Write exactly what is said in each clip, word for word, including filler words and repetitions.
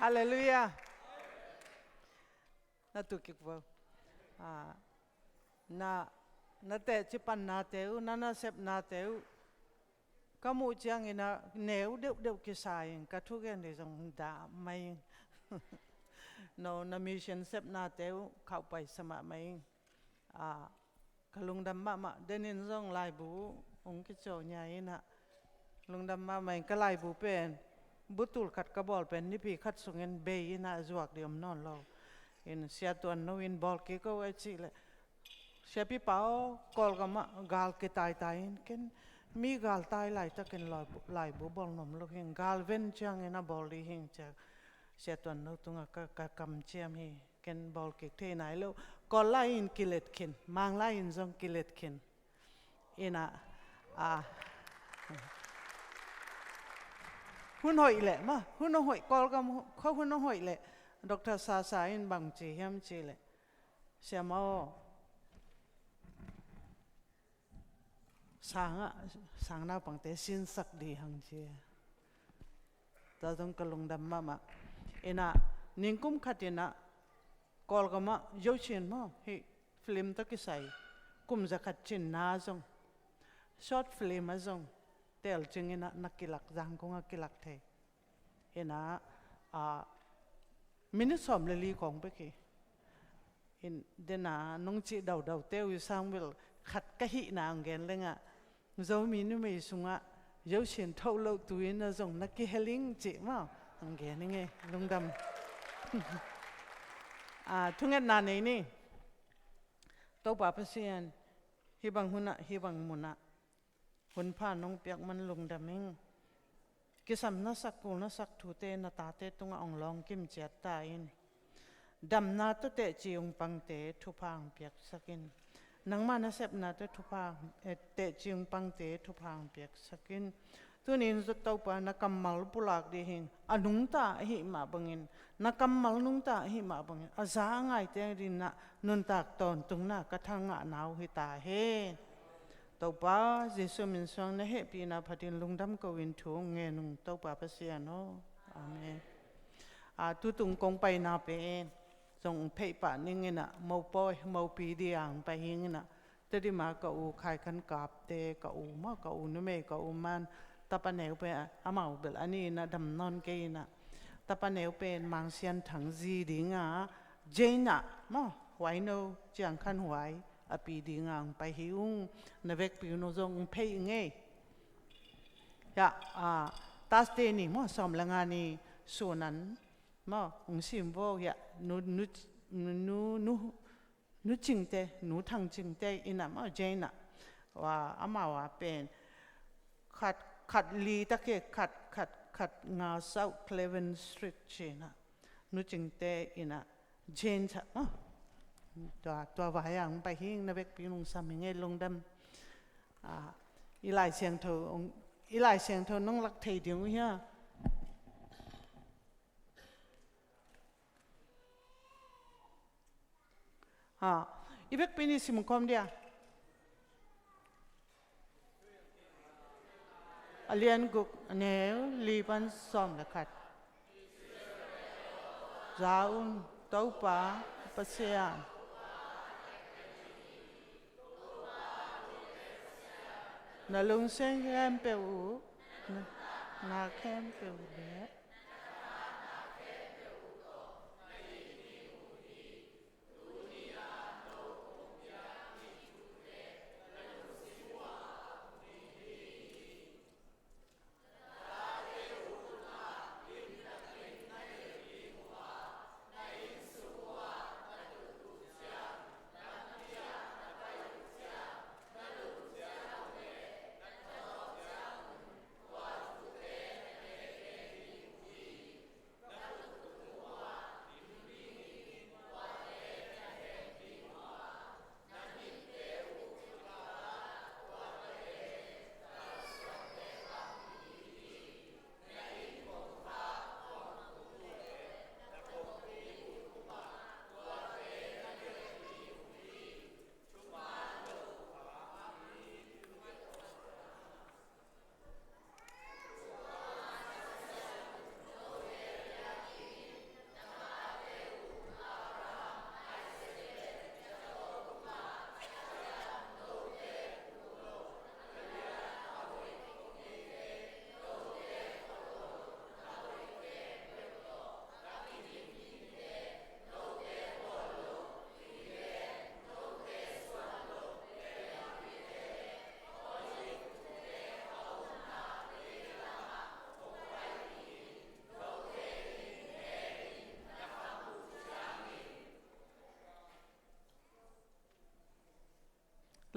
Halleluiah. Na tu kik vo. Ah, na, na teci pannate uh, na nasepnate uh ka muh ciangin ah neu deuhdeuh kisa in, ka thugen ding zong dah mai in. No, na mission sepnate uh khauh paisa mahmah in. Ah, ka lungdam mahmah. Denin zong laibu hong kicaw nia in ah, lungdam mahmah in. Ka laibu pen butul khat ka bawl pen nipi khat sungin bei in ah zuak ding om nawn lo. In Sia Tuan No in bawl kik o a cih leh, Siapipa aw, Kawlgam ah gal kitaitai in, ken mi gal tai laitakin laibu, laibu bawl nuam lo hing, gal ven ciangin ah bawl ding hing ci-a Sia Tuan No tungah ka, ka kamciam hi. Ken bawl kik thei nai lo. Kawl lai in kilet khin, Mang lai in zong kilet khin. In ah, ah, hun hoih leh maw, hun hoih, Kawlgam khuahun hoih leh, Doctor Sasa in bang ci hiam cih leh, Siama aw, sang ah, sang naupangte sinsak ding hang ci. Tua zong ka lungdam mahmah. In ah, ningkum khat in ah, Kawlgam ah Zosian maw, hih film tawh kisai kum za khat cinna zong, short film ah zong telcing in ah na kilak, Zangkong ah kilak thei. In ah, ah, minute sawm le li kong bek hi. In, den a nong cih daudaute uh i sang bel khat ka hihna hong gen leng ah, Zomi numei sungah Zosian tho lotu in ah zong na kihel ing cih maw, hong gen ing ei, lungdam. Ah, thungetna nei ni. Topa Pasian, hih bang hun ah, hih bang mun ah hun pha nong piak man lungdam ing. Kisam na sak, kul na sak thute na tate tungah hong lawngkim ciat ta in. Damna tawh teci hong pangte thupha hong piaksak in. Nangma nasepna tawh thupha, eh, teci hong pangte thupha hong piaksak in. Tuni in zong Topa, na kammal pulak ding hing, a nungta ahih mah bangin, na kammal nungta ahih mah bangin, a za a ngaite adingin ah nuntak tawntungna ka thangahna uh hi ta hen. Topa Jesuh min suang, na hehpihna phatin lungdam ko-in thu hong ngen ung, Topa Pasian aw. Amen. A, tutung kong paina pen zong hong pheih pah ning in ah, mopawi, mopi ding a hong pai hing in ah, Tedim ah ka u Khai Khan Kap te, ka u maw, ka u numei, ka u man, tapa neu pen, amau bel a ni in ah dam nawn kei in ah, tapa neu pen Mang Sian Thang zi ding a, Jane ah maw, Huai No, Ciang Khan Huai a pi ding a hong pai hi ung. Na vekpi uh no zong hong pheih ing ei. Ya, ah, Thursday ni maw, sawm le nga ni sun an maw, hong sim vo, ya, nu, nu, nu, nu, nu Cingte, nu Thang Cingte in ah maw, Jane ah. Wa, amau a pen khat, khat li tak e, khat, khat, khat nga South Cleven Street ci in ah, nu Cingte in ah, Jane sa, ah, tua, tua vai ah hong pai hing, na vekpi in hong sam hing ei, lungdam. Ah, i Lai Siangtho, i Lai Siangtho nong lak thei ding uh hia? Ah, i vekpi in i sim khawm dia. A lian guk, a neu li pan sawm le khat. Za un, Topa Pasian, na lungsim khempeuh uh, na, na khempeuh uh leh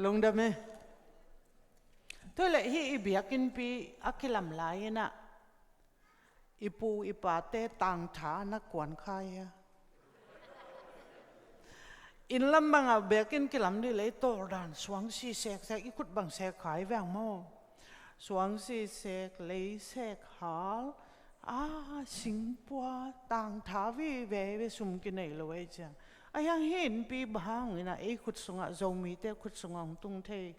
Lungdam e. Tua leh hih i biakinnpi a kilam lai-in ah i pu i pate tangtha na kuan kha hia? Inn lam bangah biakinn kilam dih leh i tawldan suangsi seksek, i khut bang sek kha hi veng maw? Suangsi sek, lei sek, hal, a, singpua, tangtha vive ve, sum kinei lo ei ciang. A hiang hih innpi bang hangin ah ei khut sungah, Zomite khut sungah hong tung thei?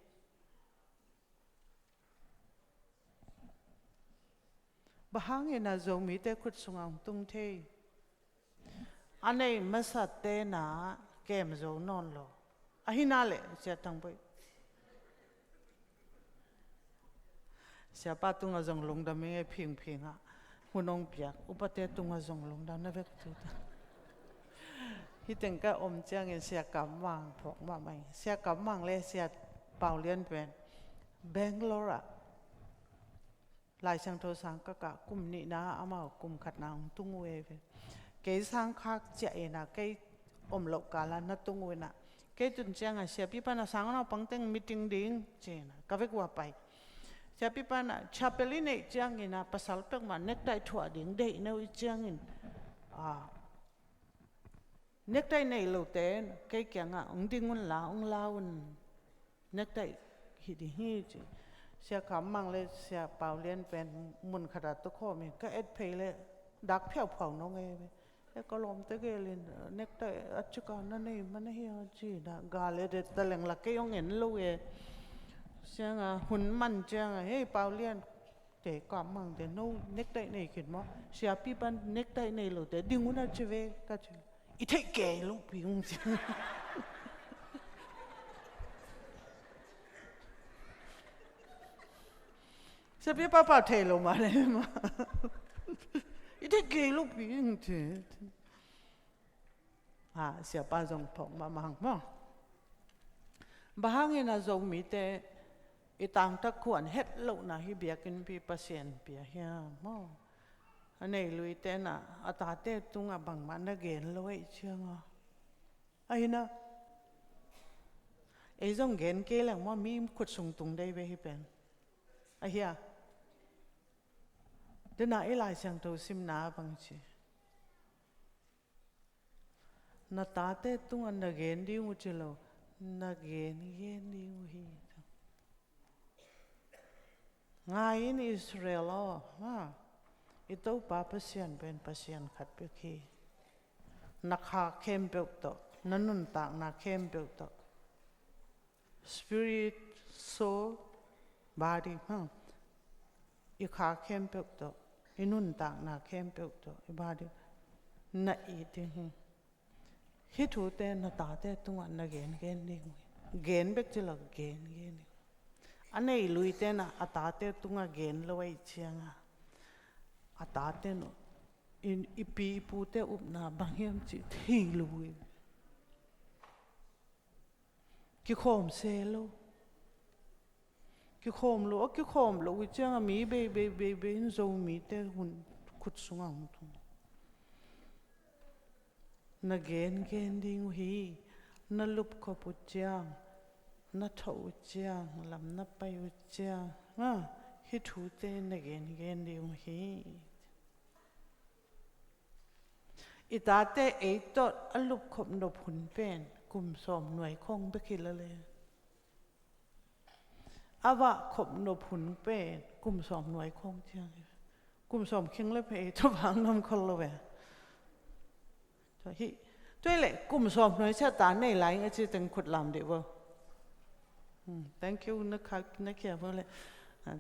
Bang hangin ah Zomite khut sungah hong tung thei? A nei masate na kem zo nawn lo. Ahi na leh, Sia Thang Boih. Siapa tungah zong lungdam ing e, phingphingah hun hong piak upate tungah zong lungdam na vek tu ta. Hih teng ka om ciangin Sia Kam Mang phawk mahmah ing. Sia Kam Mang le Sia Pau Lian pen Bangalore ah Lai Siangtho sang ka kah kum nihna, amau kum khatna hong tung uh ei ve. Kei sang khak ciah in ah, kei om loh kal ah na tung uh in ah, kei tun ciangah siapipa in ah sang naupang teng meeting ding ci-in ah ka vek uh a pai. Siapipa in ah chapel i neih ciangin ah pasal peuhmah necktie thuah ding deih na uh i ciangin, a, necktie nei lote kei kiangah hong ding un la, hong la un, necktie hih ding hi ci. Sia Kam Mang le Sia Pau Lian pen mun khatah tukhawm in ka et phei leh dak phiauphiau nong ei ve. E, ka lawmte gelin necktie a cika na nei man ahi a ci-in ah gal et et ta leng la kei hong en lo e. Ciangah hun man ciangah, hei Pau Lian, te Kam Mang te, no necktie nei khin maw? Siapipa in necktie nei lote ding un a ci ve ka ci. I theih kei lopi ung ci. Siapipa pau thei lo mah le mah. I theih kei lopi ung ci. A, siapa zong phawk mahmah maw. Bang hangin ah Zomite i tangtha kuan het lohna hih biakinnpi Pasian pia hiam maw? A nei luite in ah a tate tungah bangmah na gen lo ei ciangah, ahi na, ei zong gen kei leng maw, mi khut sung tung dei ve hih pen. Ahi a, dena i Lai Siangtho simna bang ci, na tate tungah na gen ding uh ci lo, na gengen ding uh hi. Ngai in Israel aw, ha, i Topa Pasian pen Pasian khat bek hi. Na kha khempeuh tawh, na nuntakna khempeuh tawh, spirit, soul, body, ha, i kha khempeuh tawh, i nuntakna khempeuh tawh, i body, na it ding hi. Hih thute na tate tungah na gengen ding uh hi. Gen bek ci lo, gengen ding. A nei luite in ah a tate tungah gen lo ei ciangah, a tate in uh, i, i pi i pute upna bang hiam cih thei lo uh hi. Kikhawm se lo. Kikhawm lo, a kikhawm lo uh ciangah mi bei bei bei bei in Zomite hun khut sungah hong tung. Na gengen ding uh hi. Na lupkhop uh ciang, na thawh uh ciang, lam na pai uh ciang, ha, hih thute na gengen ding uh hi. I tate ei tawh a lupkhop nop hun pen kum sawm nuai khawng bek hi lel e. A vah khop nop hun pen kum sawm nuai khawng ciang hi. Kum sawm khing le pei ei tawh vang nuam khol lo ve. Tua hi, tua hi leh kum sawm nuai ciang ta nei lai ing a ci teng khut lam dih vo. Hmm, thank you, na kha, na khia vo le. Ah.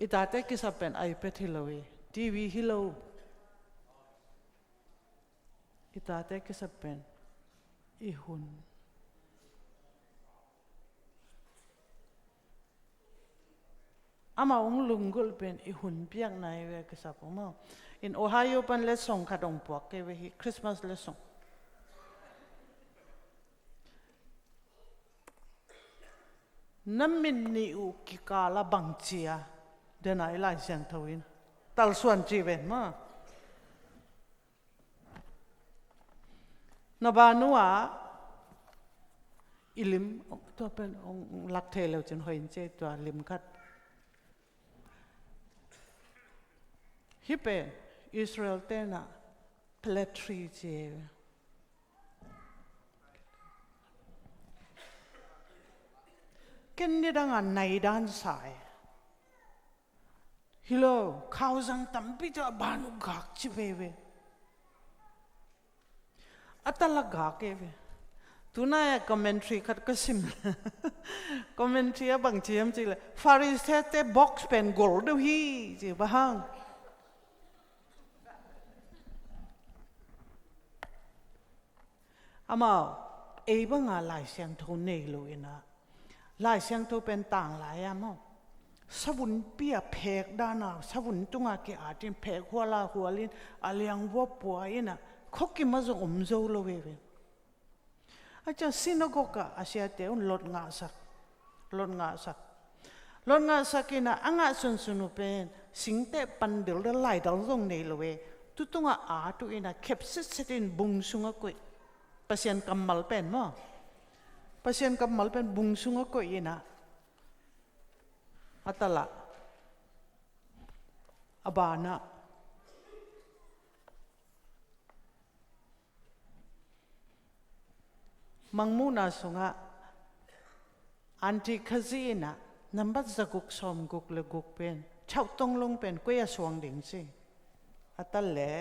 I tate kisap pen iPad hi lo hi, TV hi lo. I tate kisap pen i hun. Amau hong lunggulh pen i hun piakna hi ve, kisap uh maw. In Ohio pan letsong khat hong puak kei ve hi, Christmas letsong. Na mit nih uh kikal ah bang ci a, dena i Lai Siangtho in, talsuan ci ven maw. Na ban uh ah I lim, tua pen hong lak thei le uh cin hoih in ci, tua lim khat. Hih pen Israel tenah palm tree ci hi. Ken nidanga nai dan sa e. Hi lo, khauzang tampi tawh a ban uh gak ci veve. A tala gak e ve. Tuna e commentary khat ka sim. Commentary ah bang ci hiam cih leh, Pharisee te box pen gol deuh hi ci, bang hang. Amau, ei banga Lai Siangtho nei lo in ah, Lai Siangtho pen tang lai a maw, savunpi a phek dan a, savun tunga ki-at in phek hual a hual in, a liang vua pua in ah, khuakim ah zong om zo lo veve. A ciang synagogue ah a siate un lot ngahsak, lot ngahsak, lot ngahsak in ah, a ngah sunsun uh pen singteh pan dildal, laidal zong nei lo e. Tu tungah at uh in ah, khep sitset in bung sungah koih. Pasian kammal pen maw, Pasian kammal pen bung sungah koih in ah, a tala, a banah, Mangmuhna sungah Auntie Khazih in ah nambat zaguk sawmguk le guk pen, chauh tonglung pen koi a suang ding ci. A tal le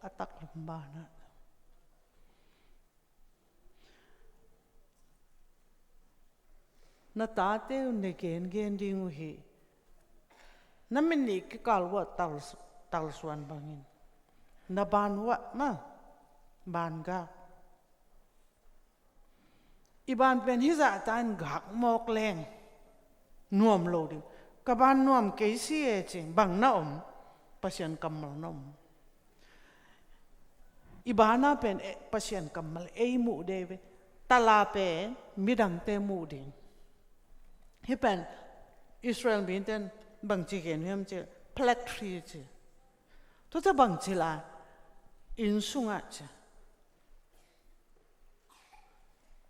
a taklam banah, na tate uh na gengen ding uh hi. Na mit nih kikal uh ah tal, talsuan bangin, na ban uh ah maw, ban gak. I ban pen hih zahta in gak mawk leng nuam lo ding. Ka ban nuam kei si e ci, bang na om? Pasian kammal na om. I bana pen, eh, Pasian kammal ei muh ding ve. Tala pen midangte muh ding. Hih pen Israel mite in bangci gen hiam cih leh, palm tree ci. Tua teh bangci lai, inn sungah ci,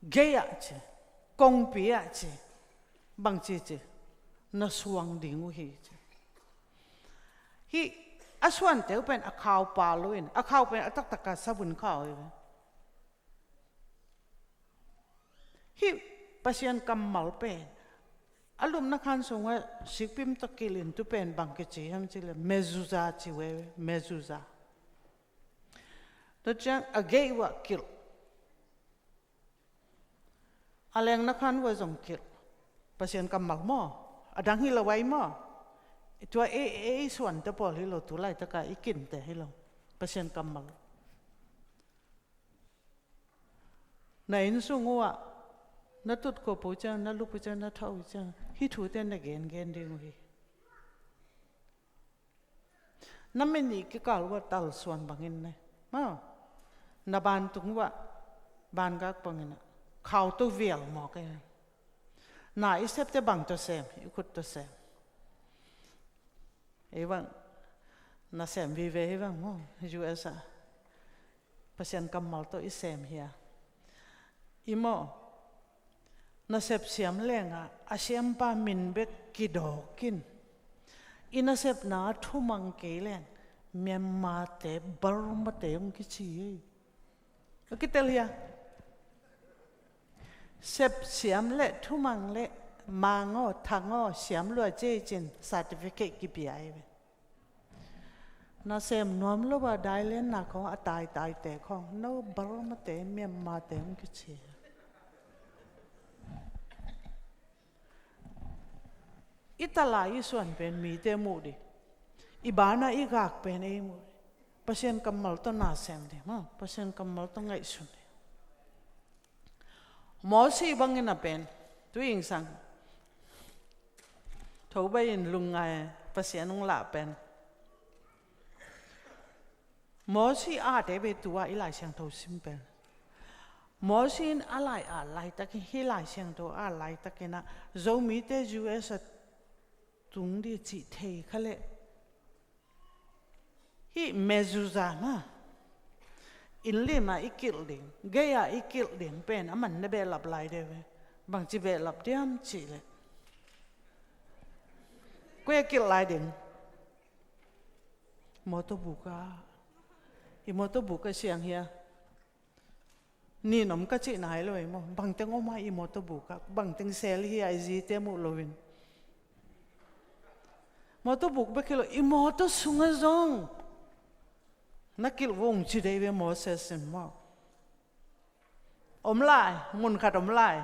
gei ah ci, kongpi ah ci, bangci ci, na suang ding uh hi ci. Hih a suante uh pen a khau pal uh in, a khau pen a taktak a savun khau hi ve. Hih Pasian kammal pen a lupna khan sungah sikpim tawh kilh in, tu pen bang kici hiam cih leh mezuzah ci ve, mezuzah. Tua ciang a gei uh ah kilh, a lengna khan uh ah zong kilh. Pasian kammal maw, a dang hi lo ai maw. Tua ei, ei suante pawl hi lo, tu laitak a i kinte hi lo, Pasian kammal. Na inn sung uh ah na tutkop uh ciang, na lup uh ciang, na thah uh ciang, hih thute na gengen ding uh hi. Na mit nih kikal uh ah talsuan bangin ne maw, na bantung uh ah bangak bangin ah, khauto vial mawk e. Na i septe bang tawh sem? I khut tawh sem. Ei bang nasem vive hi bang maw, U S ah Pasian kammal tawh i sem hi a. I maw, nasep siam lengah a siampa min bek kidawk in, i nasepna thumang kei leng Myanmar-te, Burma-te hong kici hi. A kitel hi a. Sep siam le thumang le mang aw, thang aw, siam lua ci-in certificate kipia hi ve. Nasem nuam lo a dailenna khawng, a taitaite khawng, no Burma-te, Myanmar-te hong kici. I tala i suan pen mite muh ding, i bana i gak pen ei muh ding. Pasian kammal tawh nasem ding maw, Pasian kammal tawh ngaihsun ding. Mosi bangin a pen, tu ingsang thobai in lungngai Pasian hong lah pen, Mosi a te ve tua i Lai Siangtho sim pen. Mosi in a lai a laitakin, hih Lai Siangtho a laitakin ah Zomite U S a tung ding cih thei kha leh, hih mezuzah mah, inn lim ah i kilh ding, gei ah i kilh ding pen a man na behlap lai deuh ve. Bangci behlap diam cih leh, koi a kilh lai ding? Motor buk ah. I motor buk ah siang hia? Nin om ka cih nai lo ei maw? Bangteng om a i motor buk ah, bangteng sel hia i zite muh loin. Motor buk bek hi lo, i motor sungah zong na kilh vung ci dei ve Moses in maw. Om lai, mun khat om lai.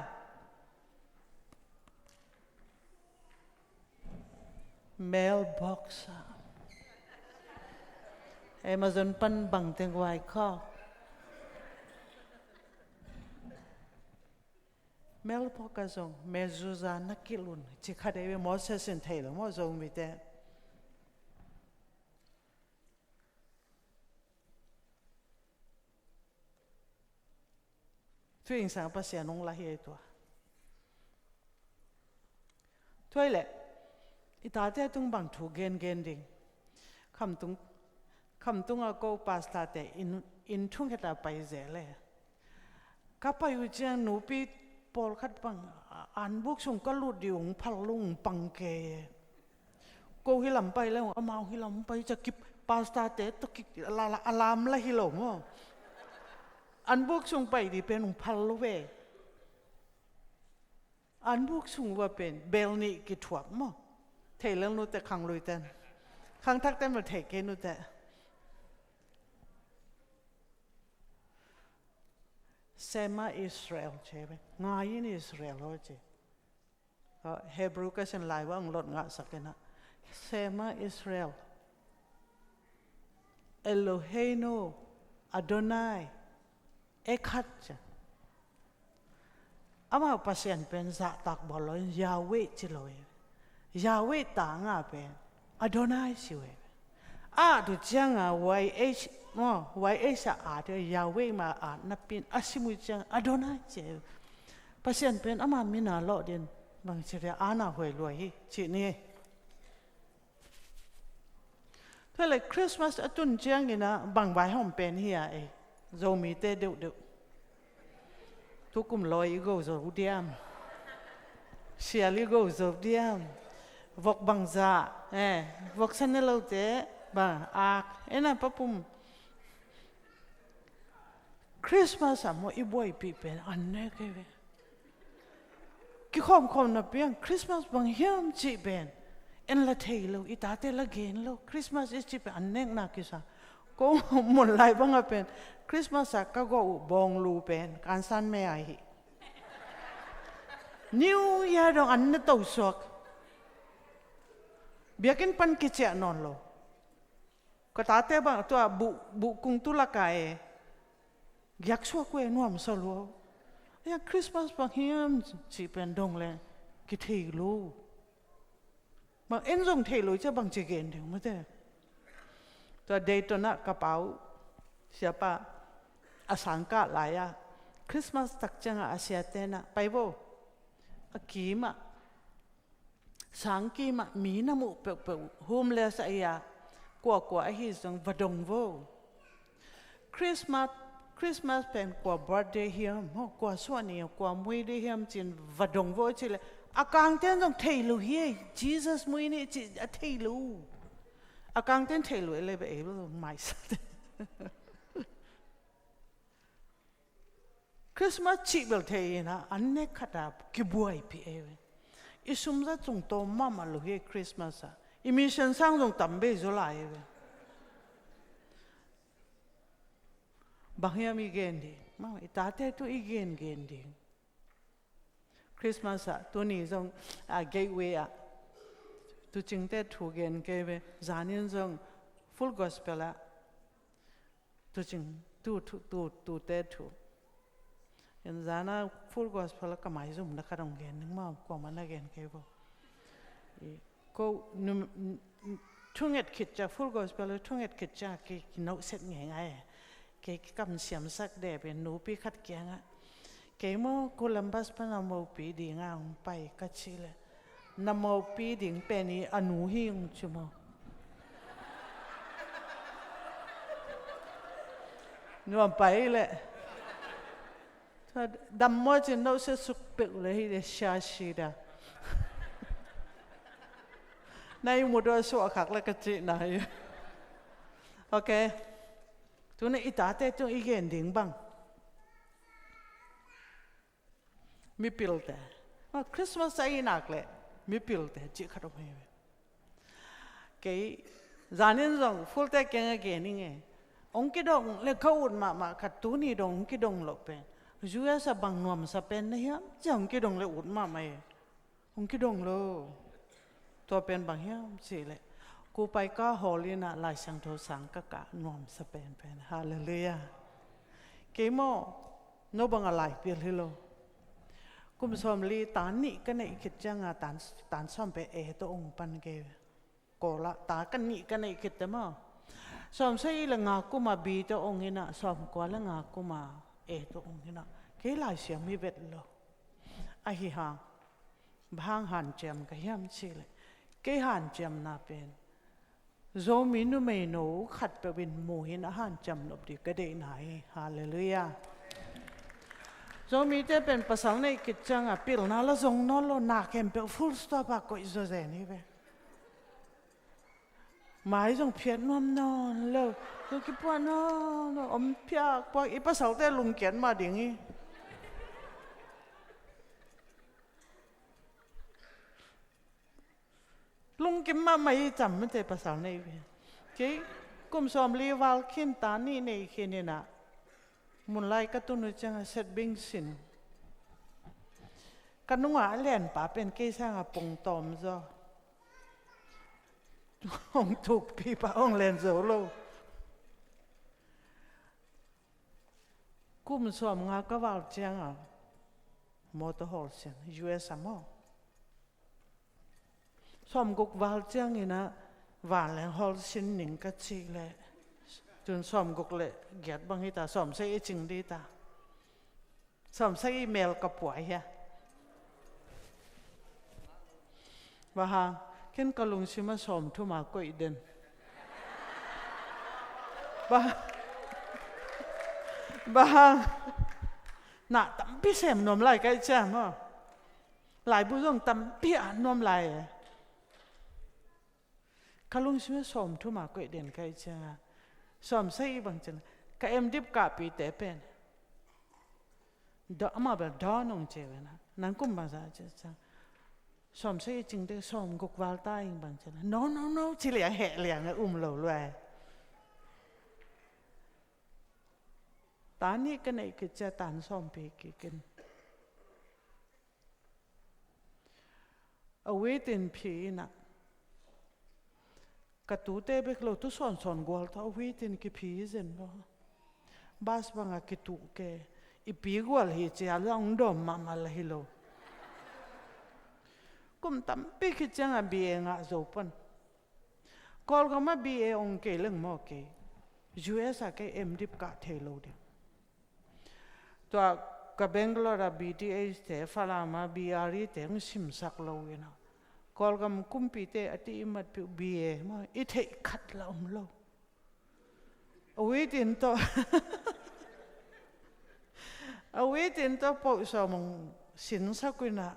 Mailbox ah. Amazon pan bangteng vai kha. Mailbox ah zong mezuzah na kilh un ci kha dei ve Moses in thei lo maw Zomite. Thu ing sang Pasian hong la hi ei tua. Tua hi leh i tate tung bang thu gengen ding? Khamtung, khamtung a ko pastor te inn, inn thunget a pai zel e. Ka pai uh ciang nupi pawlkhat bang, a, anbuk sung ka lut dih ung phal lung pang kei e. Ko hi lam pai le, amau hi lam pai ca kip, pastor te tawh kip, a la, a lam la hi lo maw. Anbuk sung pai dih pen ung phal lo ve. Anbuk sung va pen bel nih kithuap maw. Thei lel nute khang lui ten. Khang thak ten va thei kei nute. Shema Israel ci ve. Ngai in Israel aw ci. Hebrew ka sin lai va ong lot ngah sak ina. Shema Israel. Eloheinu Adonai Echad ci. Amau Pasian pen zahtak bawl lo in Yahweh ci lo e. Yahweh tangah pen Adonai ci uh e. A tu cianga Y H, maw, Y H a at e, Yahweh ma at napi in a sim uh ciang Adonai ci e. Pasian pen ama min a lawh din bang ci dia ana huai lua hi ci ni. Tua le Christmas a tun ciangin a bang vai hawm pen hi a ei Zomite deuhdeuh. Tukum lawi i go zo diam? Sial i go zo diam? Vok bangza, eh, vok sane lote bang ak ena papum. Christmas a maw i buaipih pen an ne kei ve. Kikhawmkhawm napi ang Christmas bang hiam cih pen en la thei lo, i tate la gen lo. Christmas i cih pen an nekna kisa. Ko mun lai banga pen Christmas a ka gawh uh bawnglu pen kansan me ahi. New Year dong an na to suak. Biakinn pan kiciah nawn lo. Ka tate bang tua buh, buh kung tu laka e. Giak suak uh e nuam sa lua. Ya Christmas bang hiam cih pen dong le kithei lo. Bang en zong thei lo cia bang ci gen ding mate. Tua Dayton ah ka pau siapa a sangkah lai-ah Christmas tak ciangah a siate na pai vo. A kimah sangkimah mi na muh peuhpeuh homeless ahi a kuakua ahi zong va dong vo. Christmas, Christmas pen kua birthday hiam, kua suahni, kua mui dih hiam cin va dong vo cih le a kangten zong thei lo hi ei. Jesus mui nih cih a thei lo. A kangten thei lo ei le ba ei lo maisate. Christmas cih bel thei ina an nek khata kibuaipih ei ve. I sumzat zong tawm mahmah lo hi ei Christmas ah. I mission sang zong tam bei zaw lai ei ve. Bang hiam i gen ding? Mah i tate tu i gen gen ding. Christmas ah tuni zong a gateway ah tucingte thu gen kei ve. Zanin zong Full Gospel ah tucing tu tu tu tute thu. En zana Full Gospel ka maizum na ka dong gen ning ma kuama na gen kei vo. Ko thunget khit cia Full Gospel thunget khit cia kei ki nauhset ngeingai. Kei ki kam siamsak deh pen nupi khat kiangah kei maw Columbus pan a mopi dinga hong pai ka ci le. Na mopi ding pen i a nu hi hong ci maw? Nuam pai le. Dam maw cin no se suk peuh le hi de sia si da. Na i mu dua suah khak le ka cihna hi. Ok. Tuna i tate tung i gen ding bang. Mipilte. Christmas a i nak le mipilte cih khat om hi ve. Kei zanin zong fulte kiang a gen ing e. Ong kidong le ka ut mahmah khat tuni dong ong kidong lo pen. U S a bang nuamsa pen na hiam cia ong kidong le ut mahmah e. Ong kidong lo. Tua pen bang hiam cih le. Kupai ka hawl ina Lai Siangtho sang ka kah nuamsa pen pen. Halleluiah. Kei maw no bang a lai pial hi lo. Kum sawm li tan nih ka neih khit cianga tan, tan sawm pe e to ong pan kei. Kawla ta ka nih ka neih khit te maw. Sawm sa i le nga kuma bi to ong ina sawm kua le nga kuma e to ong ina. Kei lai siam hi vet lo. Ahi hang. Bang hanciam ka hiam cih le. Kei hanciamna pen. Zomi numeino khat peuh in mu hin a hanciam nop dih ka deihna hi. Halleluiah. Zomite pen pasal neih khit cianga pilna la zong nawn lo na khempeuh full stop a koih zaw zen hi ve. Mai zong phiat nuam nawn lo. Zong kipuah nawn lo. Om phiak puak i pasalte lungkiat mah ding hi. Lungkim mahmah i cam mate pasal nei ve. Kei kum sawm li val khin ta nih nei khin ina. Mun lai ka tun uh cianga set bing sin. Ka nungah a lianpa pen kei sanga pung tawm zaw. Hong thukpipa hong len zo lo. Kum sawm nga ka val cianga motor hawl sin U S a maw. Sawm guk val ciangina vanleng hawl sin ning ka cih le. Tun sawm guk le giat bang hita sawm sa i cing dita. Sawm sa i mel ka puai hia. Bang hang ken ka lungsima sawm thuma koih den. Bang hang na tampi sem nuam lai kai ciang maw. Laibu zong tampi a nuam lai e. Ka lungsima sawm thuma koih den kai cianga sawm sa i bang ciang ka em dip kahpite pen. Amah bel dawn ong cia vena nang kum bangza cia ciang. Sawm sa i cingte sawm guk val ta ing bang cia. No no no ci liang heh liang a um lo luai. Tan nih ka neih khit cia tan sawm pi kikin. A witin phi ina. Ka tute bek lo tu sawnsawn gual tawh a witin kiphi zen lo. Bas banga kituh ke i pi gual hi cia la ong dawm mahmah la hi lo. Kum tampi khit cianga B A ngah zo pan. Kawlgam a B A ong kei leng maw kei. U S a kei M dip kah thei lo ding. Tua ka Bangalore a B T H te Falam a B R E te hong simsak lo ina. Kawlgam kumpite a ti i matpiu B A maw i theih khat la om lo. A witin tawh a witin tawh poh sawm hong sinsak ina.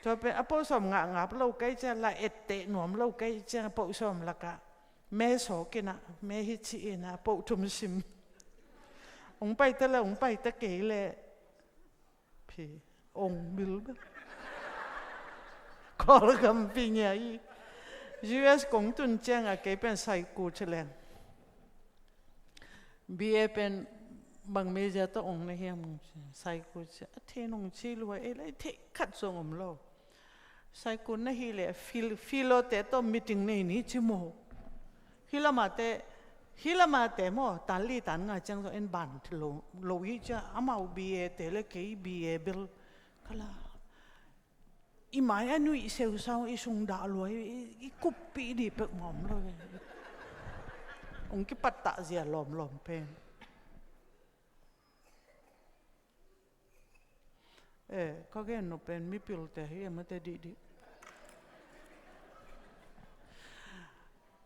Tua pen a poh sawm ngah ngap lo kai cia la etteh nuam lo kai cia a poh sawm laka. Me sawk ina me hi ci ina a poh thum sim. Ong paita le ong paita kei le. Phi ong bil bel. Kawlgam pi ngia i. U S kong tun cianga kei pen saiku ci leng. B A pen bang media tawh ong na hiam ong ci saiku ci a thei nong ci lua e lai thei khat zong om lo. Saiku na hi le fil filote tawh meeting nei ni ci maw. Hilamate hilamate maw tan li tan nga ciang zong en ban lo lo hi cia amau B A te le kei B A bel kala. I mai a nuih seusau i sung dah lua i kuppih dih pek mawm lo. Ong kipat tah zia lawmlawm pen. E ka gen no pen mipilte hi emate dihdih.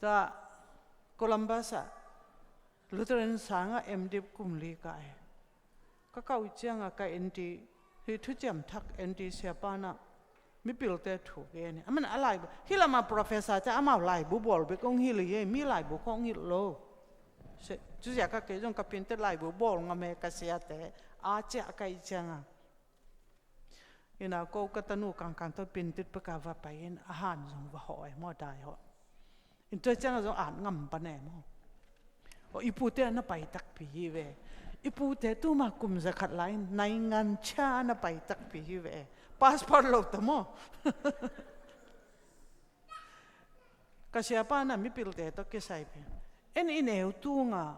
Ta Columbus ah Lutheran sanga M dip kum li ka e. Ka kah uh ciangah ka N T, hih thuciam thak N T siapa in ah mipilte thu gen hi. Aman a laibu, hih lamah professor te amau laibu bawl bek hong hilh hi, mi laibu khawng hong hilh lo. Cuziah ka kei zong ka printed laibu bawl ngam hi, ka siate a ciah ka hih ciangah. Ina ko ka tanu kangkang tawh printed peka va pai in a han zong va hawh e maw, dai hawh. In tua ciangah zong at ngam pan e maw. Aw, i pute a na pai takpi hi ve. I pute tuma kum zakhat lai in naingan cha a na pai takpi hi ve. Passport lo ta maw. Ka siapa in ah mipilte tawh kisai pen, en i neu tungah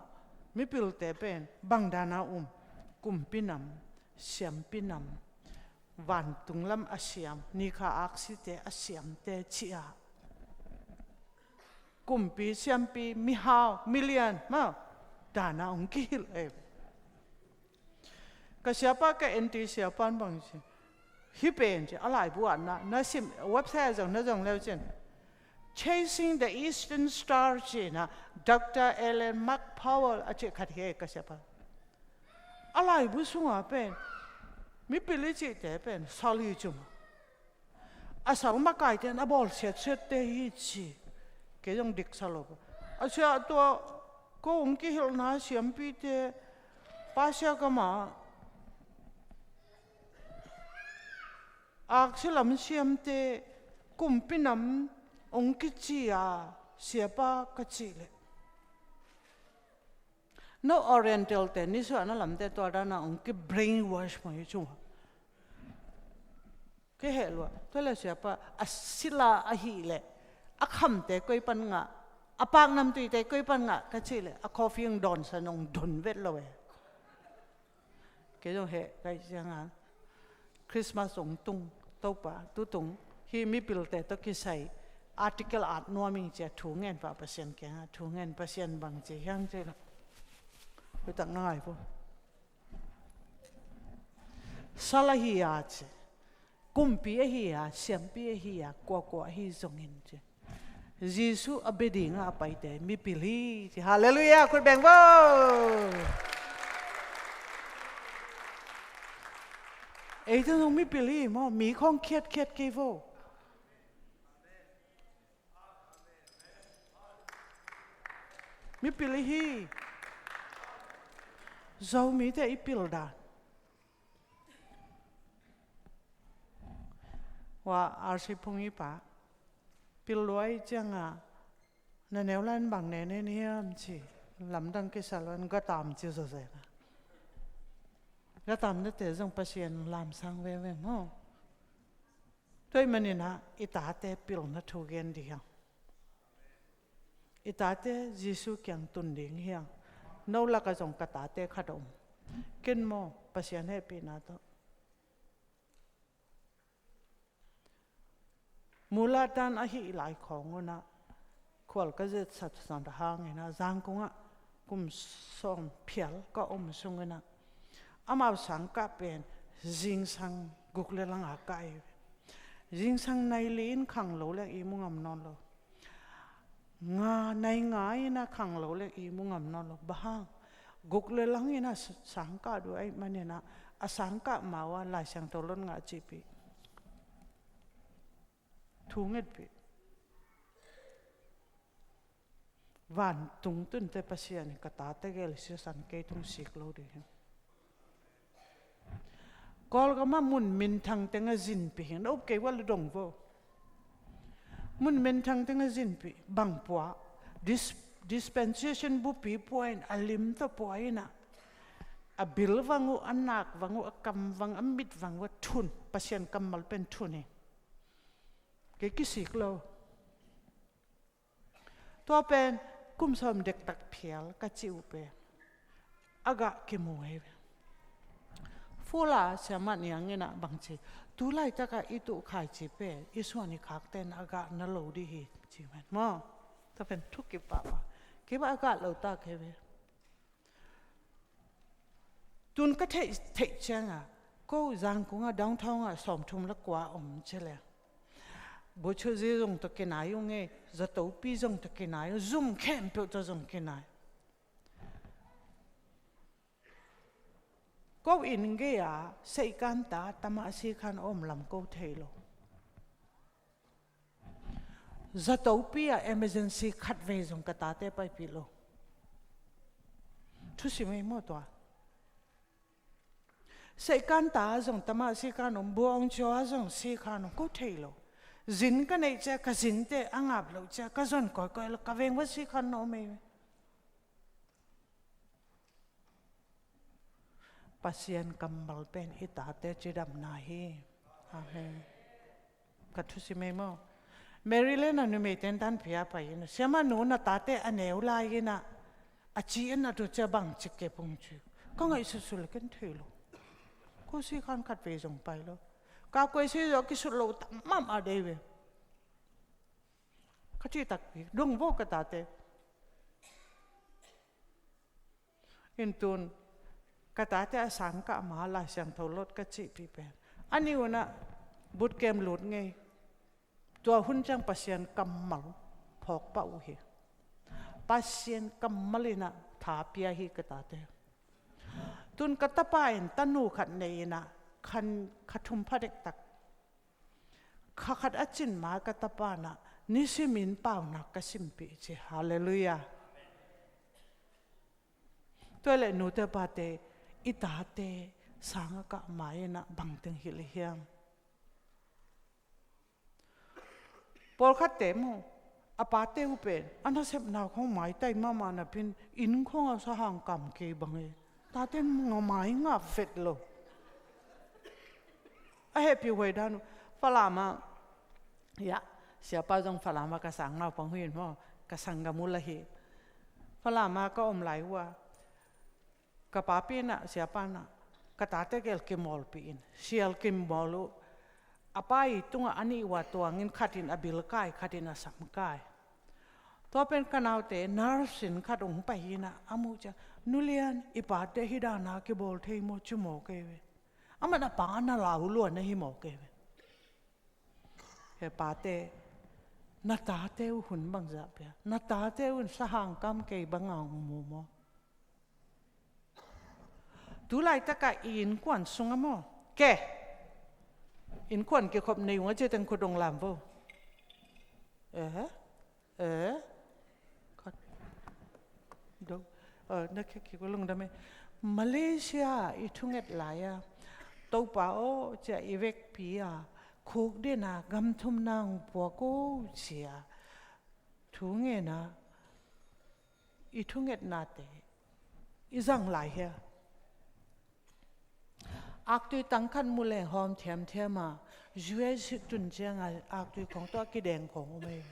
mipilte pen bang dana um, kumpi nam, siampi nam, vantung lam a siam, nikha aksite a siamte ci-a, kumpi, siampi, mihau, milian maw, dana hong kihilh e. Ka siapa, ka N T siapa in bang ci, hih pen ci, a laibu ah na, na sim, website ah zong na zong leu cin, Chasing the Eastern Star ci-in ah, Doctor Alan McPowell a cih khat hi e, ka siapa. A laibu sungah pen mipil i cihte pen sal hi ci maw. A sal makaite in a bawl siatsiatte hi ci. Kei zong dik sa lo. A sia, tua ko hong kihilhna siampite Persia gamah aksi lam siamte, kumpi nam hong kici a, siapa ka cih leh, no, Oriental te, nisuahna lamte tua dana hong ki brainwash maw hi cu. Kei heh lua, tua leh siapa a sila ahih leh a khamte koi pan ngah, a paknamtuite koi pan ngah ka cih leh a coffee hong dawnsan hong don vet lo e. Kei zong heh ka hih ciangah Christmas hong tung, Topa, tutung hih mipilte tawh kisai article at nuam ing ci-a thu ngen pah Pasian kiangah, thu ngen, Pasian bang ci hiam cih leh, hoihtak na ngai vo. Sal ahi a ci, kumpi ahi a, siampi ahi a, kuakua ahi zongin ci, Jesuh a bia dingah a paite mipil hi ci. Halleluiah, khut beng vo. Eite zong mipil hi maw, mi khawng khiatkhiat kei vo. Mipil i hi. Zomite i pil dan. Wa, R C Phung i pa, pil lua i ciangah, na neu lai in bang ne ne ni hiam ci, lamdang kisa lua in gatam ci zawzen a. Gatam nate zong Pasian lamsang veve maw. Tua ahih manin ah i tate pilna thu gen dih hiang. I tate Jesuh kiang tun ding hiang. No lakah zong ka tate khat a om. Ken maw, Pasian hehpihna tawh. Mulatan ahih lai khawng un ah khual ka zetsat sat hangin ah Zangkong ah kum sawm phial ka om sungin ah amau sangkah pen zingsang guk le lang a kah hi. Zingsang nai li in khanglo le ihmu ngam nawn lo. Nga, nai nga in ah khanglo le ihmu ngam nawn lo. Bang hang? Guk le lang in ah sangkah duh ahih manin ah a sangkah ma uh ah Lai Siangtho lon ngah cihpih. Thu ngetpih. Vantung tunte Pasian in ka tate gel siasan kei tung sik lo ding hi. Kawlgam ah mun minthang teng a zinpih hi. Na up kei ua la dong vo. Mun minthang teng a zinpih bang pua, dis-, dispensation bupi pua in a lim tawh pua in ah a bil vang uh, a nak vang uh, a kam vang, a mit vang uh a thun. Pasian kammal pen thun hi. Kei kisik lo. Tua pen kum sawm dektak phial ka cih uh pen a gah kimu hi. Fula siamah niang in ah bang ci, tu laitak ah i tuh khaici pen i suan i khakte in a gah na lo dih hi ci ven maw. Tua pen thu kipah pah. Kei bang a gah lo ta kei ve. Tun ka theih, theih ciangah ko Zangkong ah downtown ah sawmthum le kua om ci le. Butcherzi zong tawh kinai ung e, zatopi zong tawh kinai ung, zum khempeuh tawh zong kinai. Ko inn gei-a Seikan ta Tamasi khan a om lam ko thei lo. Zatopi-a emergency khatvei zong ka tate paipih lo. Thusim ei maw tua. Seikan ta zong Tamasi khan om, Buangcio-a zong si khan om, ko thei lo. Zin ka neih cia, ka zinte a ngap loh cia, ka zon kawikawi lo, ka veng va si khan na om ei. Pasian kammal pen i tate cidamna hi. Amen. Ka thusim ei maw. Maryland a numei tentan pia pai in, siamah nu, na tate a neu lai in a, a ci in a tu cia bang cik ke pung ci. Ka ngaihsutsu le ken thei lo. Ko si khan khatvei zong pai lo. Ka kuai si zo kisut lo tam mam a dei ve. Ka ci takpi dong vo ka tate. In tun ka tate a sang kah ma Lai Siangtho lot ka cihpih pen a ni unah boot camp lut ngei. Tua hun ciang Pasian kammal phawk pah uh hi. Pasian kammal inah tha pia hi ka tate. Tun ka tapa in tanu khat nei inah khan kha thum pha dektak. Kha khat a cin ma ka tapa nah nisimin paunak ka simpih ci. Halleluiah. Tua leh nute pate, i tate sang a kah ma inah bangteng hilh hiam? Pawlkhatte maw, a pate uh pen a nasepna khong maitai mahmah napin inn khong a sahang kam kei bang e. Tate nga mai nga vet lo. A hehpih huai dan uh. Falam ah, ya, siapa zong Falam ah ka sang naupang huin maw, ka sanggam uh la hi. Falam ah ka om lai uh a, ka papi nah, siapa nah, ka tate gel kimawlpih in, sial kimawl uh. A pa i tungah a nih uh a tuangin khatin a bilkai, khatin a samkai. Tua pen ka naute nurse in khat ong pai inah a muh ciang, Nu Lian, i pate hi dana kibawl thei maw, ci maw kei ve. Aman a pa na lau luan ahi maw kei ve. He pate, na tate uh hun bangzah pia, na tate uh sahang kam kei banga ong mu maw? Tu laitakah i innkuan sungah maw, ke, innkuan kikhop nei ung a ci teng khut ong lam vo. Eh? Eh? Khat. Do. Eh, na khe kik lungdam e. Malaysia i thunget lai a, Topa aw, cia i vekpi a, khuk dena gam thumna ong puak o cia. Thu ngen a, i thungetnate i zang lai hia? Aktui tang khat mu leng hawm thiamthiam a, U S tun cianga aktui khong tawh a kideng khong om ei.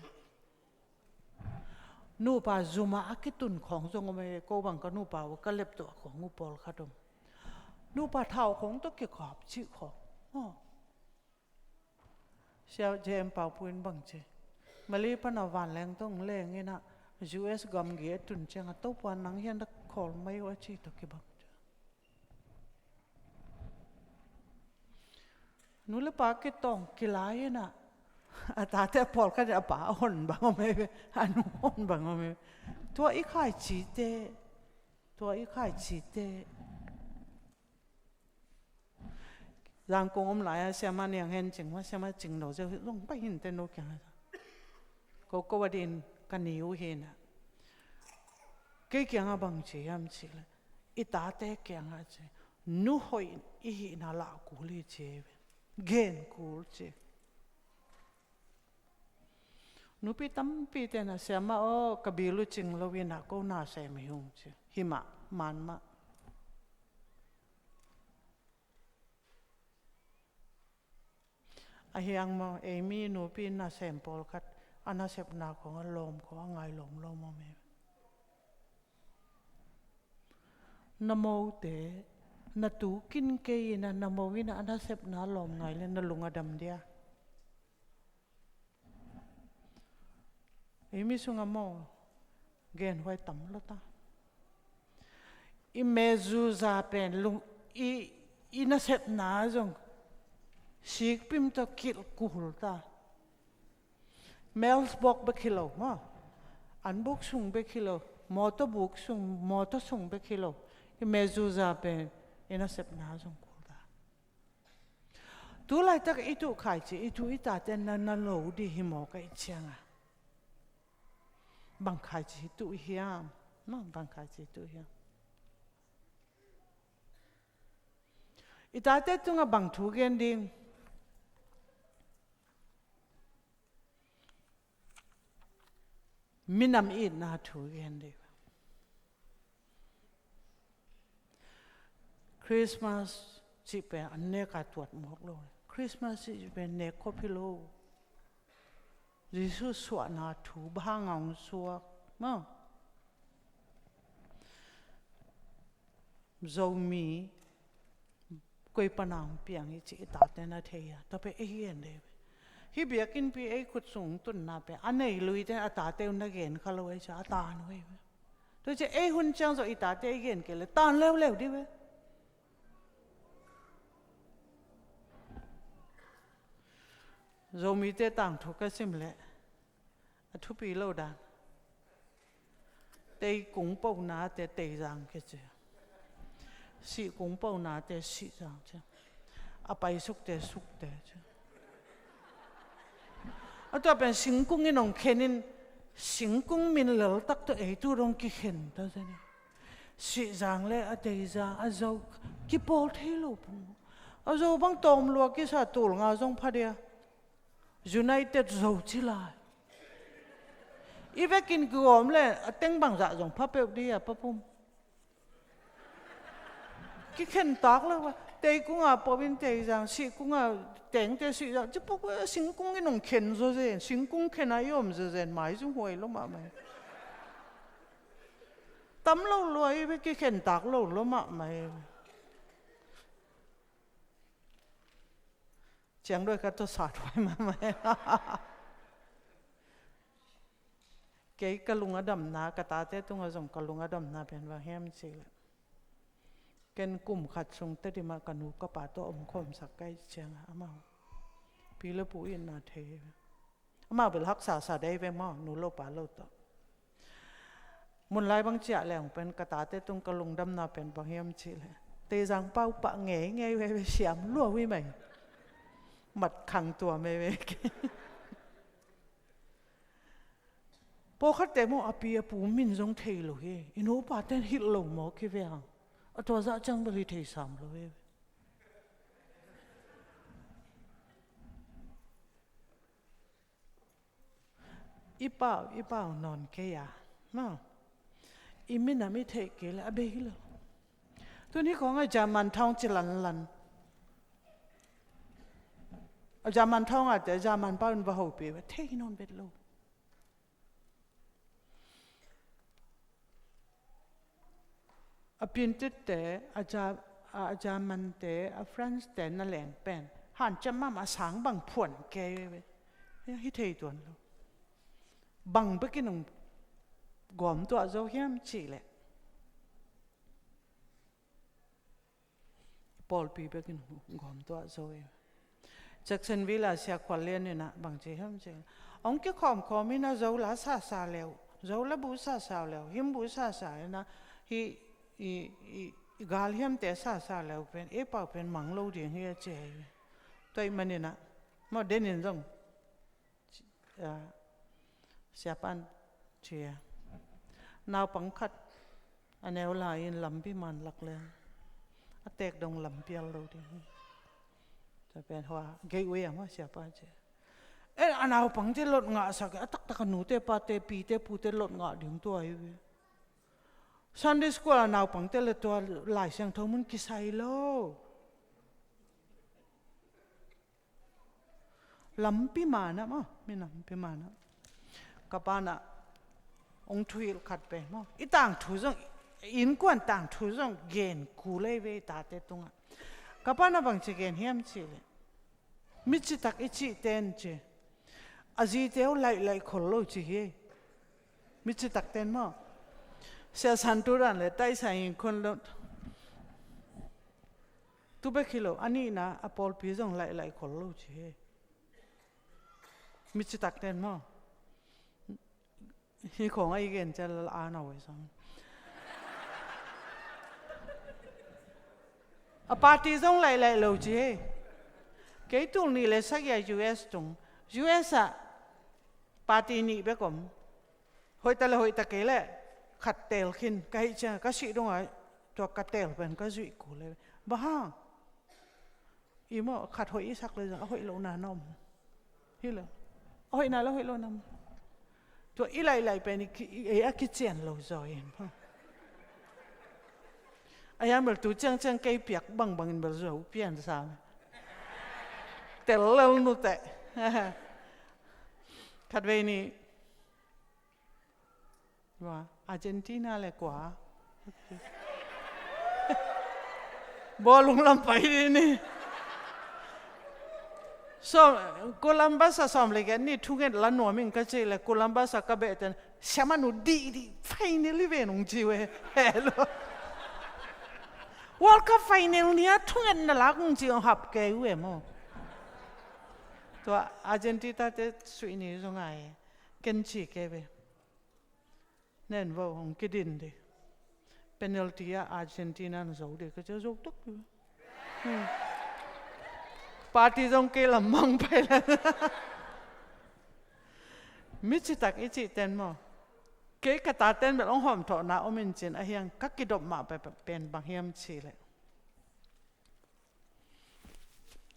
Nupa zuma a kitun khong zong om ei. Ko bang ka nupa uh ka lep tawh khong uh pawlkhat om. Nupa thau khong tawh kikap cih khong. Aw. Sia J M Paupu in bang ci, Mali pana vanleng tawh ong leng inah U S gamgi a tun cianga, Topa nang hian da khawl mai uh a ci tawh kibang ci. Nu le pa kitawng kilai inah, a tate a pawlkhat a pa a hon bang om ei ve, a nu hon bang om ei ve. Tua i khaici te, tua i khaici te. Zangkong om lai a siama niang hen cing ma, siama cing lo zeu hi zong pai hin te nu kiang a. Ko ko a din ka ni uh hi na. Kei kiang a bang ci hiam ci le, i tate kiang a ci, nu hoih i hihna lah kul hi ci, gen kul ci. Nupi tampi te na siama aw, ka bil uh cing lo inah ko nasem hi ung ci. Hi mah, man mah. Ahi ang maw, ei mi nupi nasem pawlkhat a nasepna khong a lawm khong a ngai lawm lawm om ei. Na mote, na tu kin kei inah na mo inah a nasepna lawm ngai le na lung a dam dia. Ei mi sungah maw, genhuai tam lo ta. I mezuza pen lung, i, i nasepna zong sikpim tawh kilh kul ta. Mailbox bek hi lo maw, an buk sung bek hi lo, mawtaw buk sung, mawtaw sung bek hi lo. I mezuza pen I nasepna zong kul ta. Tu laitak i tuh khaici, i tuh i tate na, na lo dih hi maw ka i cianga. Bang khaici tuh hiam? Maw, bang khaici tuh hiam? I tate tungah bang thu gen ding? Minam itna thu gen ding. Christmas cih pen an nek a tuat mawk lo. Christmas cih pen nek khop hi lo. Jesu suahna thu bang hang a hong suak maw? Zomi koi pana hong piang hi cih i tate na thei a, tua pen ei hi en dei ve. Hih biakinnpi ei khut sung tunna pen a nei luite a tate un na gen kha lo ei cia a tan uh ei ve. Tua cia ei hun ciang zawh i tate ei gen kei le tan leuleu dih ve. Zomite tangthu ka sim leh a thupi lo dan. Teikung ponate Teizang kici. Sihkung ponate Sihzang ci. A paisukte Sukte ci. A tua pen singkung in hong khen in singkung min leltak tawh ei tu dong kikhen ta zen. Sihzang le a Teizang a Zo kipawl thei lo pun. A Zo bang tawm lua kisa tul nga zong pha dia. United Zo ci lai. I vekin kiwawm le a teng bangzah zong pha peuh dih a papum. Kikhen tak lo a. Teikunga pawh in Teizang, sihkunga tengte Sihzang. Ci pawh singkung in hong khen zawzen. Singkung khen a i om zawzen. Mai zung huai lo mahmah. Tam lo lua i ve kikhen tak lo lo mahmah. Ciang doi ka tawh sat huai mahmah. Kei ka lung a damna, ka tate tungah zong ka lung a damna pen bang hiam cih leh. Ken kum khat sung Tedim ah ka nu ka pa tawh om khawmsak ka hih ciangah amau pi le pu itna thei hi. Amau bel haksa sa dei ve maw, nu lo pa lo tawh. Mun lai bang ciah leng pen ka tate tung ka lungdamna pen bang hiam cih leh. Teizang pau pah ngei ngei veve siam lua hui mai. Mat khang tua mei ve. Pawlkhatte maw a pi a pu min zong thei lo hi. I nu pa ten hilh lo maw ki ve hang. A tua zah ciang bel hi thei sam lo hi. I pau, i pau nawn kei a. Maw. I minam i theih kei le a bei lo. Tuni khawngah German thawng ci lanlan. A German thawngah te German pau in va hopih ve thei nawn bet lo. A Pintitte, a Ja-, a Germante, a Francete na leng pen hanciam mahmah a sang bang phuan kei ve. Hi thei tuan lo. Bang bekin hong gawm tuah zo hiam cih leh. Pawlpi bekin gawm tuah zo hi. Jacksonville a Sia Khual Lian in ah bang ci hiam cih leh, hong kikhawmkhawm in a Zo la sasa leu, Zo la bu sasa leu, him bu sasa in ah hi i, i, i gal hiamte sasa leu pen ei pau pen mang lo ding hi a ci hi. Tua ahih manin ah maw denin zong Siapan ci a, naupang khat a neu lai-in lampi man lak leng a teek dong lampial lo ding hi. Tua pen hua gei ui a maw siapa ci a, e a naupangte lot ngahsak a taktak a nute pate pite pute lot ngah ding tua hi ve. Sunday school a naupangte le tua Lai Siangtho mun kisai lo. Lampi manah maw, mi lampi manah. Ka panah hong thuhilh khat pen maw, i tangthu zong, innkuan tangthu zong gen kul ei ve i tate tungah. Ka panah bangci gen hiam cih leh, mi citak i cih ten ci, a zite uh laih laih khol lo ci hi. Mi citak ten maw, Sia Santu dan le taisai in khon lo. Tu bek hi lo, a nihna a pawlpi zong laih laih khol lo ci hi. Mi citak ten maw. Hi khawng a i gen cial a na wei sang. A party zong laih laih lo ci hi. Kei tul nih le sagih a U S tung. U S ah party nih bek om. Hoih ta le hoih ta kei le khat teel khin ka hih ciang ka sih dong a tua ka teel pen ka zuih kul le. Bang hang? I maw, khat hoih i sak le zong a hoih lohna na om. Hi lo. A hoihna le hoih lohna om. Tua i laih laih pen i ki, i, i a kician lo zaw in. A hiang bel tu ciangciang kei piak bangbang in bel zo pian sa. Tel lel nuteh. Khat vei ni. Argentina le kua. Bawlung lam pai di ni. Sawm, Columbus a sawm le gen ni thunget la nuam ing ka ci le Columbus a ka beh ten siamanu di di final i ve nung ci ve. Hello. World Cup final ni a thunget na lak nung ci hong hap kei ve maw. Tua Argentina te suih ni zong ai. Ken ci kei ve. Nen vo hong kidin di. Penalty a Argentina na zo di ka cia zo tuk di. Hmm. Party zong kei lam mang pai la. Mi citak i cih ten maw. Kei ka ta ten bel hong hawm thawhna om in cin a hiang ka kidop mah pen bang hiam ci le.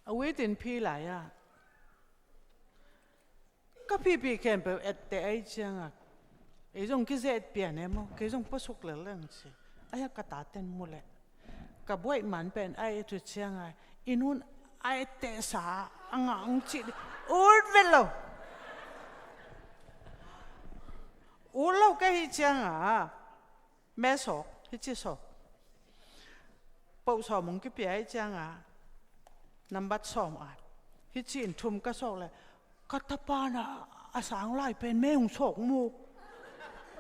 A wheat in phi lai a ka phiphi khempeuh etteh ahi ciangah ei zong kizet pian e maw, kei zong pasuk lel leng ci. Ahi a ka taten mu leh ka buaih man pen a et uh ciangah i nun a ettehsa a ngah hong cih dih ut vet lo. Ut lo ka hih ciangah me sawk, hici sawk. Poh sawm hong kipia hi cianga nambat sawm at hici in thum ka sawk le ka tapa na a sang lai pen me hong sawk mu.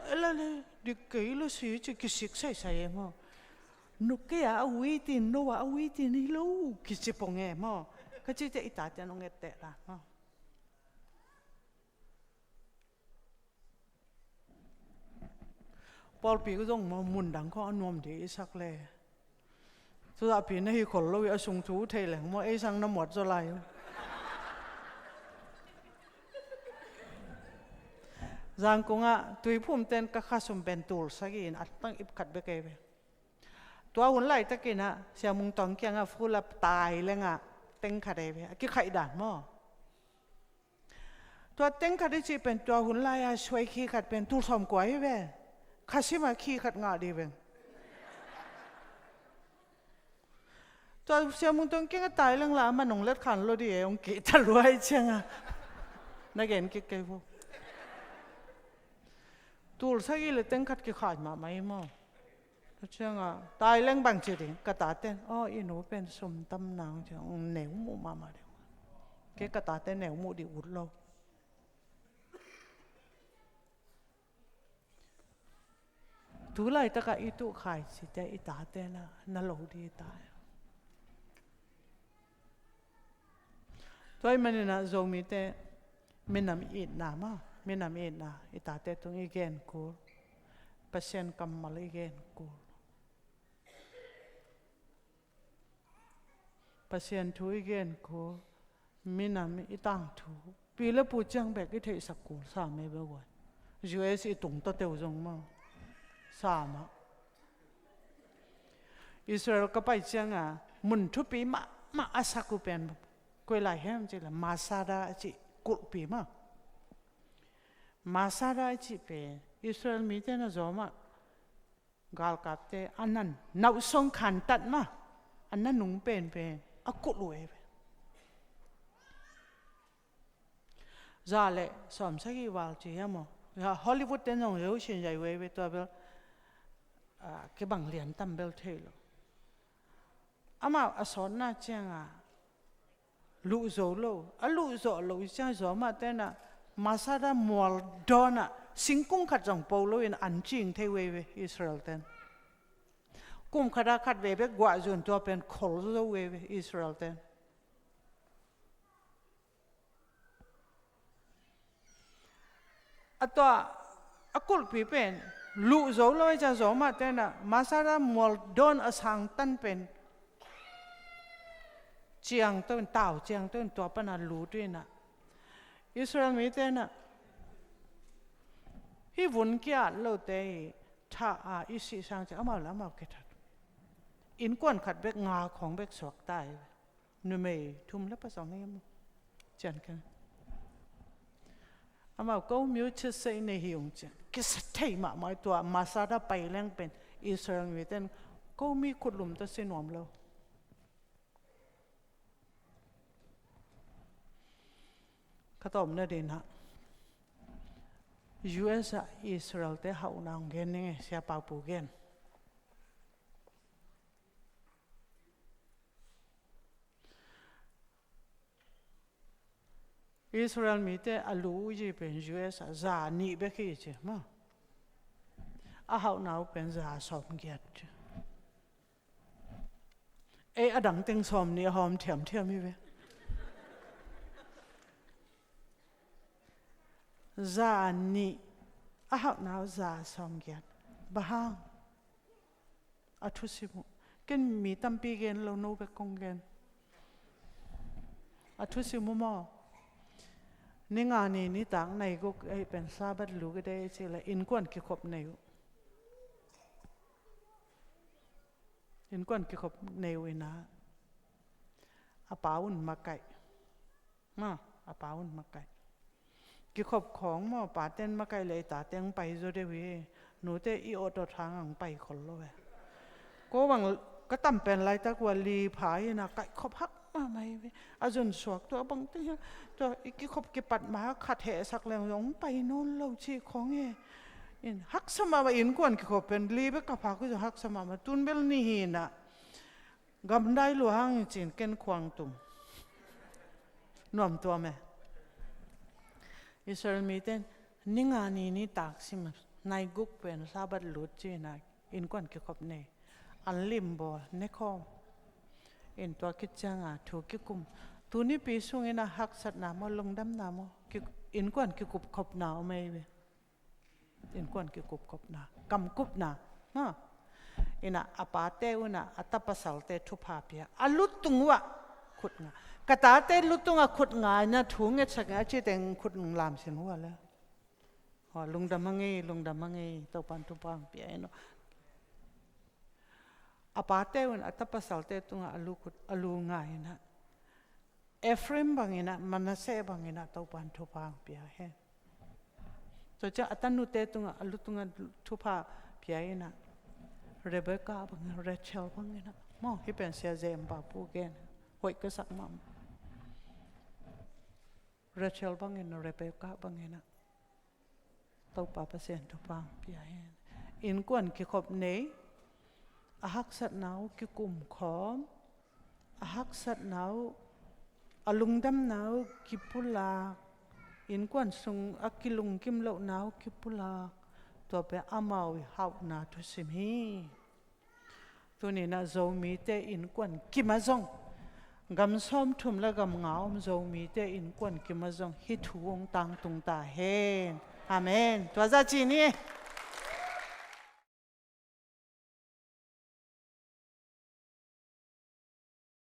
Ela le dik kei lo si ci kisik saisai e maw. Nu kei a a uitin no a a uitin hi lo kici pong e maw. Ka ci te i tate nong etteh la maw. Pawlpi zong maw mundang khawng a nuam dih i sak le. Tuzahpi na hi khol lo i a sung thu thei leng maw ei sang na muat zaw lai uh. Zangkungah tuiphum ten ka khasum pen tul sagih in a tang ip khat bek ei ve. Tua hun laitakinah siamung tawng kiangah fulap tai lengah teng khat ei ve a kikhaih dan maw. Tua teng khat i cih pen tua hun lai-a suai khi khat pen tul sawm kua hi ve. Khasim a khi khat ngah dih veng. Tua siamung tong keng a tai leng la a man hong let khan lo dih e hong kih ta luai cianga na gen kik kei vo. Tul sagih le teng khat kikhai mahmah hi maw. Tua cianga tai leng bang ci ding ka taten aw i nu pen sum tam nang ciang neu muh mahmah ding. Kei ka taten neu muh dih ut lo. Tu laitakah i tuh khai cite i taten ah na lo dih tai. Tua i maninah Zomite minam itna ma minam itna i tate tung i gen kul. Pasian kammal i gen kul. Pasian thu i gen kul. Minam i tangthu pi le pu ciang bek i theihsak kul sa me beuh wan. U S i tung tateu zong maw. Sa mah. Israel ka pai cianga mun thupi mahmah a sak uh pen koi lai hem cih le Masada a cih kulhpi mah. Masada a cih pen Israel mite na zawmah galkapte a nan nauhsong khantat mah a nanung penpen a kulh uh ei ve. Za le sawm sagih val ci hiam aw. Hollywood te nong leu sin zai uh ei ve tua bel. Kibang lian tam bel thei lo. Amah a sawtna cianga luh zo lo a luh zawh lo i ciang zawmah tenah Masada mual dawnah singkung khat zong po loin an cing thei uh ei ve Israel ten. Kum khata khat vei bek guah zun tua pen khol zo uh ei ve Israel ten. A tua a kulhpi pen luh zo lo i ca zawmah tenah Masada mual dawn a sang tan pen ciangto in, tau ciangto in tua pana lut uh inah, Israel mite inah hih vun kiat lote i thah a i sih sang ciang amau le amau kithat. Innkuan khat bek nga khawng bek suakta hi ve. Numei thum le pasal nei maw? Cian keng. Amau ko mi uh thitseih nei hi ung cian. Kisa thei mahmah tua Masada pai leng pen Israel mite in ko mi khutlum tawh si nuam lo. Ka tawpna dinah U S ah Israel-te hauhna hong gen ning e, Sia Pau Pu gen. Israel mite a lu uh pen U S ah za nih bek hi ci maw. A hauhna uh pen za sawmgiat ci. Ei a dang teng sawm nih a hawm thiamthiam hi ve. Za nih a hauhna uh za sawmgiat. Bang hang? A thusim uh. Ken mi tampi gen lo, no bek kong gen. A thusim uh maw? Ni nga ni nitak nai guk ei pen Sabbath lu ka dei ci le innkuan kikhop nei uh. Innkuan kikhop nei uh inah a pa un makaih. Ma, a pa un makaih. Kikhop khawng maw, paten makaih le i tate hong pai zaw deuh hi. Nute i awt awt hang hong pai khol lo e. Ko bang ka tam pen laitak uh a li pha hi inah kaihkhop hak mahmah hi ve. A zon suak tua bang te hi. Tua i kikhop kipat ma khat hehsak leng zong hong pai nawn lo ci khawng hi. In haksa mahmah innkuan kikhop pen li bek ka phak uh zong haksa mahmah tun bel ni hi inah. Gamdai lua hang hi cin ken khuang tum. Nuam tuam e. Israel mite ni nga ni nitak sim nai guk pen Sabbath lut ci inah innkuan kikhop nei. An lim bawl ne khawm. In tua khit cianga thu kikum. Tuni pi sung inah haksatna maw, lungdamna maw, ki-, innkuan kikupkhopna om ei ve. Innkuan kikupkhopna, kamkupna, ha. Inah a pate unah a tapasalte thupha pia. A lutung uh ah khut nga. Ka tate lutung ah khut nga inah thu ngetsak nga ci teng khut lam sin uh a le. Aw, lungdam a ngei, lungdam a ngei, Topan thupha hong pia in aw. A pate un a tapasalte tungah a lu khut, a lu nga inah. Ephraim bang inah, Manasseh bang inah Topan thupha hong pia hen. Tua ciang a tanute tungah, a lu tungah thupha pia inah. Rebecca bang inah, Rachel bang inah. Maw, hih pen Sia Jem Pa Pu gen. Hoih ka sak mahmah. Rachel bang inah, Rebecca bang inah. Topa Pasian thupha hong pia hen. Innkuan kikhop nei, a haksatna uh kikum khawm, a haksatna uh, a lungdamna uh kipulak, innkuan sung a kilungkim lohna uh kipulak, tua pen amau i hauhna thusim hi. Tuni inah Zomite innkuan kim a zong, gam sawmthum le gam nga om Zomite innkuan kim a zong hih thu hong tangtung ta hen. Amen. Tua zah ci ni.